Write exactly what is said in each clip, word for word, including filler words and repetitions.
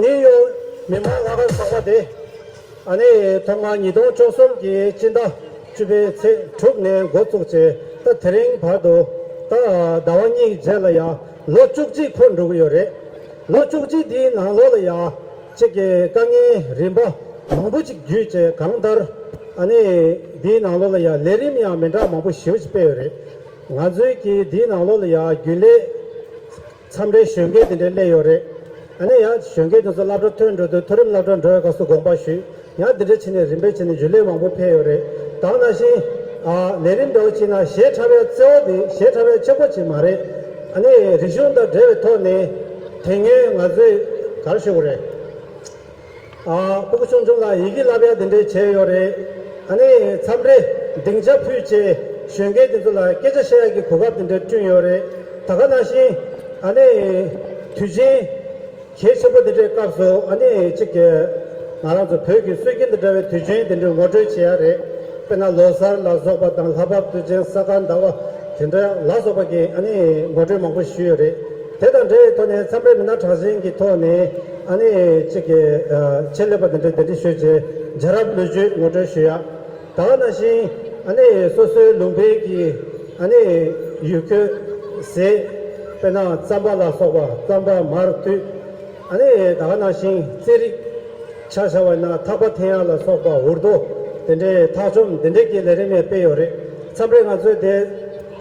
ནིའུ་ཡོག་མི་དམངས་ལྷག་དཀར་ཚོགས་པ་དེ། ཨ་ནི་ཐོག་མར་ཉིས་སྟོང་བཅུ་གསུམ་གྱི་སྤྱི་ཟླ་བཅུ་པའི་ཚེས་དྲུག་ནས་འགོ་བཙུགས་བྱས། ད་དེ་རིང་བར་དུ་ད་ཟླ་བ་གཉིས་ཀྱི་རྗེས་ལ་ཡང་ལོ་བཅུ་གཅིག་འཁོར་འགྲོ་གི་ཡོད་རེད། ལོ་བཅུ་གཅིག་འདིའི་ནང་ལོགས་ལ་ཡང་གཅིག་གི་དཀའ་ངལ་རིམ་པ་མང་པོ་ཅིག་བརྒྱུད་བྱས། གང་ལྟར་ཨ་ནི་འདིའི་ནང་ལོགས་ལ་ཡང་ལས་རིམ་ཡང་མི་འདྲ་མང་པོ་ཞེ་པོ་ཅིག་སྤེལ་ཡོད་རེད། ང་ཚོའི་གི་འདིའི་ནང་ལོགས་ལ་ཡང་རྒྱུན་ལས་མཚམས་རེ་གཞོན་སྐྱེས་དེ་འདྲ་སླེབས་ཡོད་རེད། ཨ་ནི་ཡང་གཞོན་སྐྱེས་དེ་ཚོ་སློབ་གྲྭ་ཐོན་འགྲོ་དུས་མཐོ་རིམ་སློབ་གྲྭ་འགྲོ་བའི་སྐབས་སུ་དགོངས་པ་ཞུས། ཡང་དེ་འདྲ་བྱས་ནས་རིམ་པས་བྱས་ནས་རྒྱུན་ལས་མང་པོ་ཕེབས་ཡོད་རེད། ད་ག་ནང་བཞིན་ཨ་ལས་རིམ་འདྲ་བོ་བྱས་ན་ཞལ་ཁྲལ་བའི་གཙོ་བོ་དེ་ཞལ་ཁྲལ་བའི་གཅིག་པོ་ཅིག་མ་རེད། ཨ་ནི་རིག་གཞུང་དང་འབྲེལ་བའི་ཐོག་ནས་དེ་སྔོན་ང་ཚོས་ག་རེ་ཞུ་དགོས་རེད། ཨ་སྤུ་གུ་ཆུང་ཆུང་ལ་ཡི་གེ་བསླབ་ཡ་དེ་འདྲས་བྱས་ཡོད་རེད། ཨ་ནི་མཚམས་རེ་སྡིངས་ཆ་ཕུལ་བྱས་གཞོན་སྐྱེས་དེ་ཚོ་ལ་སྐད་ཆ་བཤད་ཡ་གི་གོ་སྐབས་དེ་འདྲས་བསྐྲུན་ཡོད་རེད། ད་ག་ནང་བཞིན་ཨ་ནི་དུས་ཆེན་གལ་ཆེན་པོ་དེ་འདྲའི་སྐབས་སུ་ཨ་ནི་གཅིག་གི་ང་རང་ཚོ་བོད་ཀྱི་སྲོལ་རྒྱུན་དང་འདྲ་བའི་དུས་ཆེན་དེ་འདྲའི་ངོ་སྤྲོད་བྱེད་ཡ་རེད། དཔེར་ན་ལོ་གསར་ལ་སོགས་པ་དང་། ལྷ་བབས་དུས་ཆེན། ས་ག་ཟླ་བ་དེ་འདྲ་ལ་སོགས་པ་གི་ཨ་ནི་ངོ་སྤྲོད་མང་པོ་ཞུས་ཡོད་རེད། དེ་དང་འབྲེལ་བའི་ཐོག་ནས་མཚམས་རེ་མི་སྣ་གྲགས་ཅན་གྱི་ཐོག་ནས་ཨ་ནི་གཅིག་གི་ཆེད་ལས་པ་དེ་འདྲ་གདན་འདྲེན་ཞུས་བྱས་རྒྱལ་རབས་ལོ་རྒྱུས་ངོ་སྤྲོད་ཞུ་ཡ། ད་ག་ནང་བཞིན་ཨ་ནི་སོ་སོའི་ལུང་པའི་གི་ཨ་ནི་ཡུལ་སྐོར་ཟས། དཔེར་ན་རྩམ་པ་ལ་སོགས་པ། རྩམ་པ། མར་ཐུད། ཨ་ནི་ད་ག་ནང་བཞིན་རྩེད་རིགས་ཆ་བཞག་པ་ཡིན་ན་ཐག་པ་འཐེན་ཡ་ལ་སོགས་པ། འུར་རྡོ་དེ་འདྲའི་འཐག་སྒྲོམ་དེ་འདྲའི་གི་ལས་རིམ་ཡང་སྤེལ་ཡོད་རེད། མཚམས་རེ་ང་ཚོས་དེ་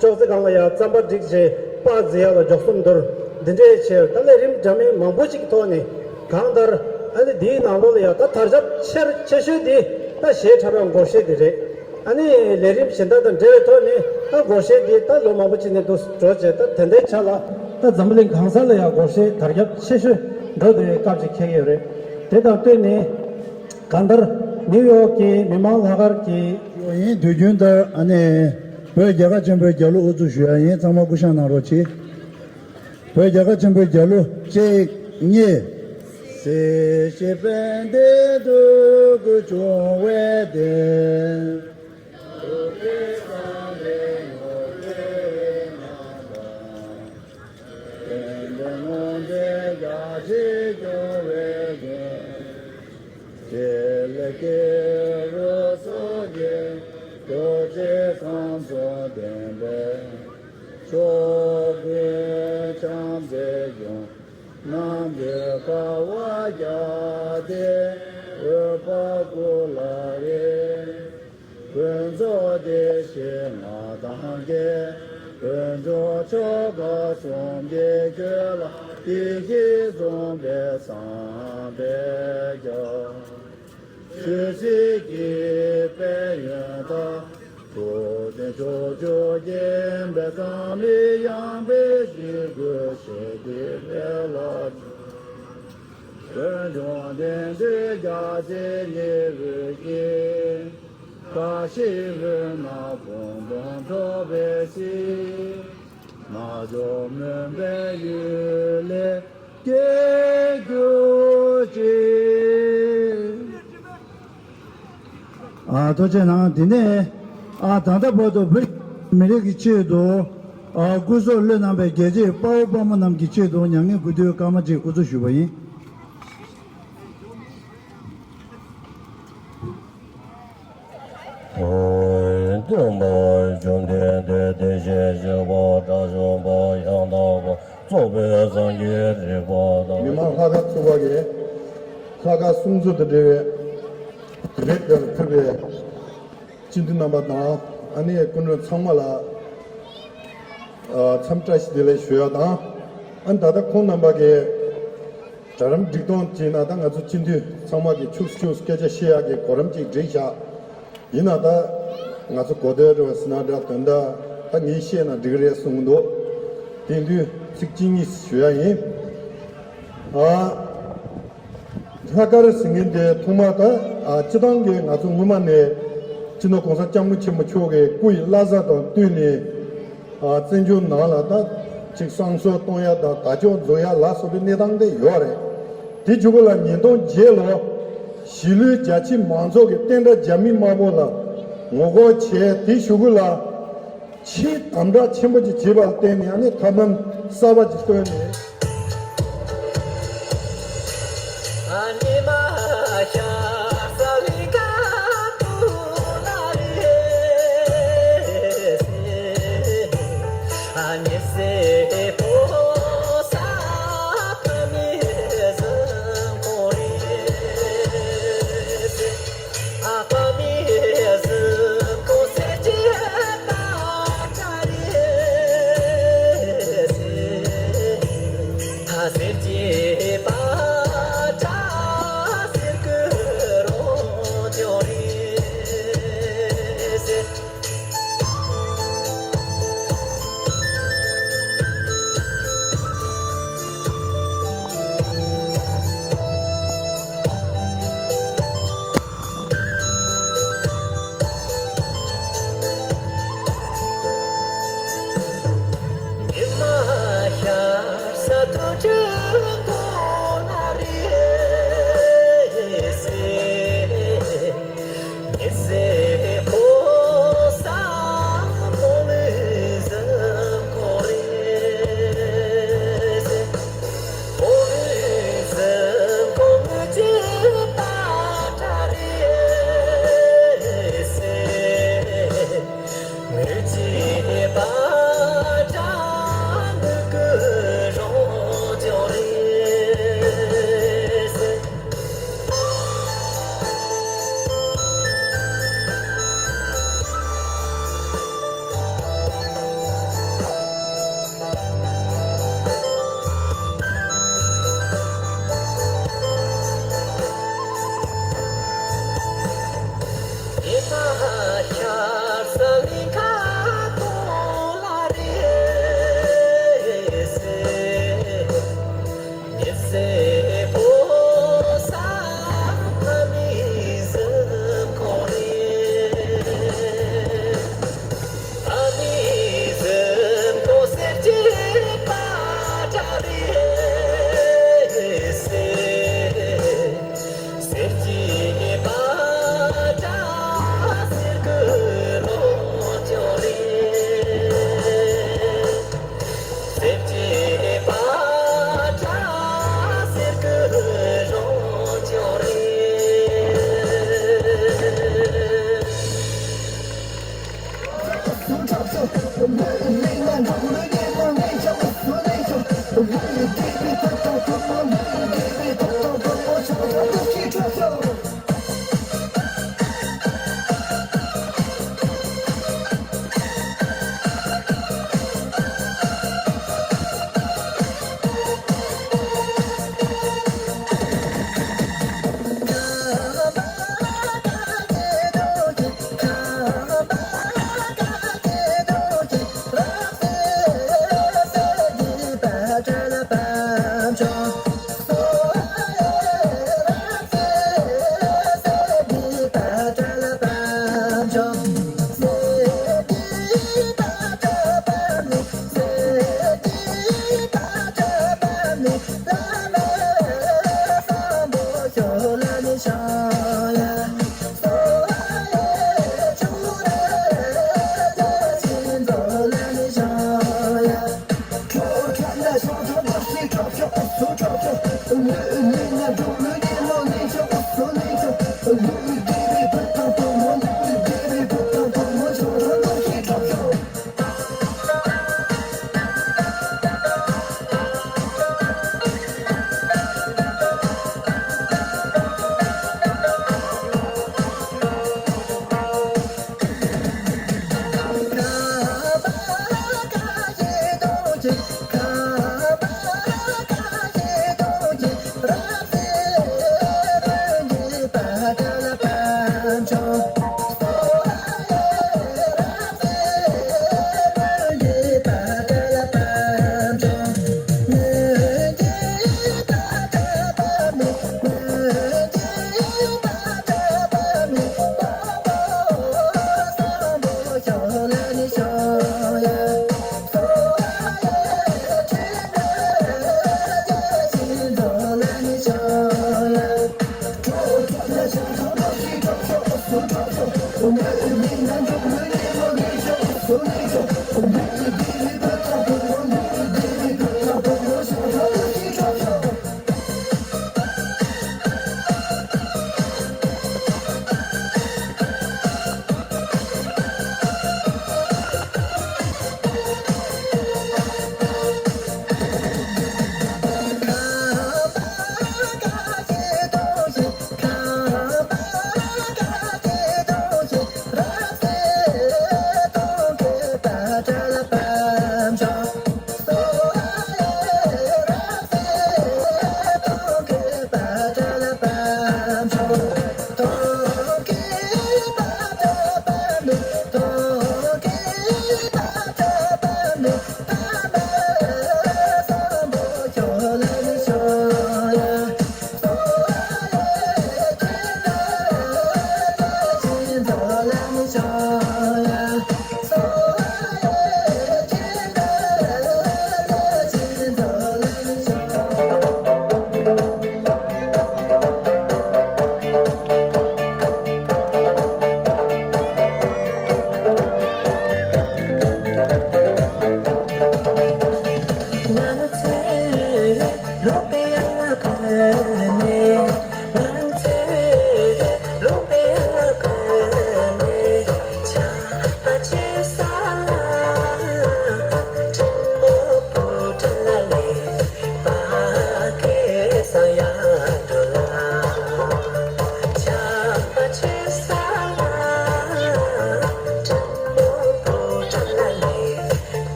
ཅོག་ཙེ་སྒང་ལ་ཡ་རྩམ་པ་བསྒྲིགས་བྱས་སྤགས་བརྫི་ཡ་ལ་མགྱོགས་གསུམ་བསྡུར། འདི་འདྲའི་བྱས། ད་ལས་རིམ་འདྲ་མིན་མང་པོ་ཅིག་གི་ཐོག་ནས། གང་ལྟར་ཨ་ནི་འདིའི་ནང་ལོགས་ལ་ཡ་ད་དར་ཁྱབ་ཆེར་ཆེ་ཤོས་འདི་ད་གཞས་འཁྲབ་པའི་སྒོར་གཞས་འདི་རེད། ཨ་ནི་ལས་རིམ་གཞན་དག་དང་འབྲེལ་བའི་ཐོག་ནས་ད་སྒོར་གཞས་འདི་ད་ལོ་མང་པོ་ཅིག་ནས་འདུག་འགྲོ་བྱས། ད་དེ་འདྲའི་ཆ་ལ་ད་འཛམ་བུ་གླིང་གང་ས་ལ་ཡང་སྒོར་གཞས་དར་ཁྱབ་ཆེ་ཤོས་འགྲོ་བསྡད་པའི་སྐབས་ཅིག་འཁེལ་ཡོད་རེད། དེ་དང་བསྟུན་ནས་གང་ལྟར་ནིའུ་ཡོག་གི་མི་དམངས་ལྷག་དཀར་གྱི་ཡིན། དུས་རྒྱུན་ལྟར་ཨ་ནི་བོད་རྒྱལ་ཁབ་ཆེན་པོའི་རྒྱལ་གླུ་དབུ་འཛུགས་ཞུ་ཡ་ཡིན། ཚང་མ་སྐུ་བཞག་གནང་རོགས་གྱིས། བོད་རྒྱལ་ཁབ་ཆེན་པོའི་རྒྱལ་གླུ་གཅིག་གཉིས། སྲིད་ཞིའི་དཔལ་ལྡན་སྤྲུལ་སྐུ་བྱུང་བའི་དུས། ཆེ་ལེགས་སྐྱེས་རུ་སོགས་ཀྱི་རྡོ་རྗེ་ཁམས་གསུམ་ལྡན་པའི། ཕྱོགས་ཀུན་བྱམས་པའི་སྐྱོང་། རྣམ་གྲོལ་དཀའ་བ་བརྒྱ་སྟེ། འོད་དཔག་སྐུ་ལ་རེག་ཀུན་རྫོབ་བདེ་གཤེགས་མངའ་ཐང་རྒྱས། དཀོན་མཆོག་ཆོ་ག་གསུམ་གྱིས་ཁྱོད་ལ། བདེ་གཤེགས་འཛུམ་པའི་བསམ་པས་ཁྱབ། ཆོས་སྲིད་ཀྱི་དཔལ་ཡོན་དང་། ཐུབ་བསྟན་ཕྱོགས་བཅུར་རྒྱས་པའི། འཛམ་གླིང་ཡངས་པའི་ཞིང་ཁམས་ཞི་བདེའི་དཔལ་ལ་སྤྱོད། ཀུན་འབྱུང་བདེ་འབྲས་རྒྱ་ཆེར་ཉེ་བའི་དཀྱིལ། བཀྲ་ཤིས་འོད་སྣང་ཀུན་ཏུ་འཕྲོ་བའི་ཚེ། རྣལ་འབྱོར་སྨོན་པའི་གཡུལ་ལས་སྐྱེས་གྱུར་ཅིག། ཨ། ཐུགས་རྗེ་གནང་། དེ་ནས་ཨ་ད་ལྟ་བར་དུ་བོད་མི་རིགས་ཀྱི་ཆེད་དུ་ཨ་སྐུ་སྲོག་བློས་གནང་བའི་རྒྱལ་གཅེས་དཔའ་བོ་དཔའ་མོ་རྣམས་ཀྱི་ཆེད་དུ་མྱ་ངན་གུས་འདུད་སྐར་མ་གཅིག་དབུ་འཛུགས་ཞུས་པ་ཡིན། སྟོན་པ་བཅོམ་ལྡན་འདས་བདེ་གཤེགས་སྤྱི་དཔལ་དགྲ་བཅོམ་པ་ཡང་དག་པར་རྫོགས་པའི་སངས་རྒྱས་རིག་པ་དང་། མི་དམངས་ལྷག་དཀར་ཚོགས་པ་གི་ལྷག་དཀར་སྲུང་བརྩི་དང་འབྲེལ་བའི་དུས་རབས་འདིར་ཕེབས་པའི་སྤྱི་འཐུས་རྣམ་པ་དང་། ཨ་ནི་སྐུ་མགྲོན་ཚང་མ་ལ་ཨ་འཚམས་བཀྲ་ཤིས་བདེ་ལེགས་ཞུ་ཡ་དང་། ཨ་ནི་ད་ལྟ་ཁོང་རྣམ་པ་གིས་གྲལ་རིམ་སྒྲིག་སྟངས་བྱས་ན། ད་ང་ཚོ་སྤྱི་འཐུས་ཚང་མ་གིས་ཆུག་ཆུག་སྐད་ཆ་བཤད་ཡག་གི་གོ་རིམ་ཅིག་བསྒྲིགས་བཞག་ཡིན་ན་ད་ང་ཚོ་གོ་ཐོས་འདྲ་བ་ཟེར་ན་འདྲ། དོན་དག་ད་ངས་བཤད་ན་འགྲིག་གི་རེད་གསུངས་འདུག་དེ་དུས་ཚིག་གཅིག་གཉིས་ཞུ་ཡ་ཡིན། ཨ། ལྷག་དཀར་ཟེར་མཁན་དེ་ཐོག་མ་ད་ཨ་སྤྱི་བཏང་གི་ང་ཚོ་སྔོན་མ་ནས་སྤྱི་ནོར་གོང་ས་སྐྱབས་མགོན་ཆེན་པོ་མཆོག་གི་སྐུ་ཡི་བླ་གཟའ་དང་བསྟུན་ནས། ཨ་བཙན་བྱོལ་ནང་ལ་ད་ཅིག་བསང་གསོལ་གཏོང་ཡ་དང་དར་ལྕོག་འཛུགས་ཡ་ལ་སོགས་པའི་གནས་སྟངས་དེ་ཡོད་རེད། དེ་གཞུག་གུ་ལ་ཉིས་སྟོང་བརྒྱད་ལོ་གཞིས་ལུས་རྒྱ་ཆེ་མང་ཚོགས་ཀྱིས་བསྟན་དགྲ་རྒྱ་མི་དམར་པོ་ལ་ངོ་རྒོལ་བྱས། དེ་གཞུག་གུ་ལ་ཆེས་དམ་དྲག་ཆེན་པོ་ཅིག་བྱས་པ་ལ་བརྟེན་ནས། ཨ་ནི་ཐབས་ལམ་གསར་པ་ཅིག་བཏོན་ནས།